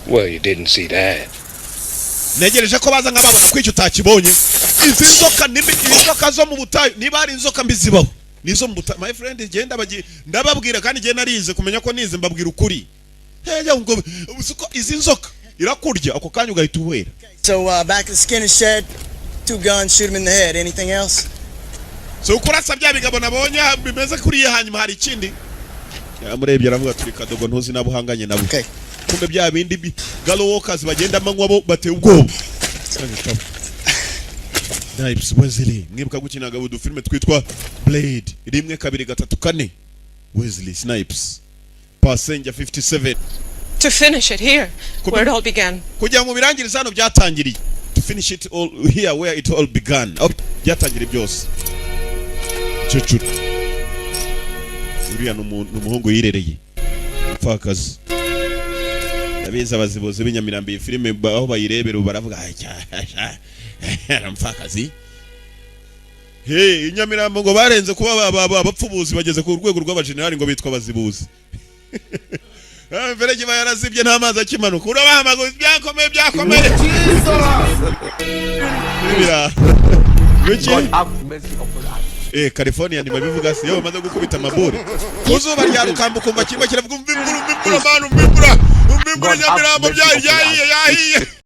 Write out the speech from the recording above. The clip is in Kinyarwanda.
Well, you didn't see that. Ntegereje ko baza nkababona ko icyo utakibonye. Izi nzoka ni mbi, inzoka zo mu butayu. Niba hari inzoka mbi zibaho, nizo mu butayu, my friend. Genda ndababwira kandi genda narize kumenya ko nize, mbabwira ukuri. Heya, ngo uzi ko izi nzoka irakurya ako kanya ugahita uhwera. So, back at the skinning shed, two guns, shoot him in the head. Anything else? So ukurasa bya bigabo nabonye bimeze kuriya, hanyuma hari ikindi? Yamurebye aravuga, turi kadogo, ntuzi nabo uhanganye nabo. Okay. Kumbe bya bindi galo walkers bagenda amanywa bo bateye ubwoba. Snipes Wesley, mwibuka gukinaga udufilme twitwa Blade, rimwe, kabiri, gatatu, kane. Wesley Snipes, Passenger 57. To finish it here, where it all began. Kugira ngo birangirize hano byatangiriye. To finish it all here where it all began, aho byatangiriye byose. Cecuru uriya ni umuhungu yirereye umupfakazi. Ndabizi abazibuzi b'inyamirambo, iyi filime aho bayirebera ubu baravuga: "Ay, umupfakazi." Hey, inyamirambo ngo barenze kuba abapfubuzi, bageze ku rwego rw'abajenerali, ngo bitwa abazibuzi. Imferege iba yarazibye, nta mazi akimanuka, urabahamagara, byakomeye, byakomeye. Bira biki? California ntibabivuga se iyo bamaze gukubita amabure ku zuba rya rukamba, ukumva kimwe kiravuga: "Umva imvura, umva imvura, man, umva imvura, umva imvura." Nyamirambo byahiye, yahiye.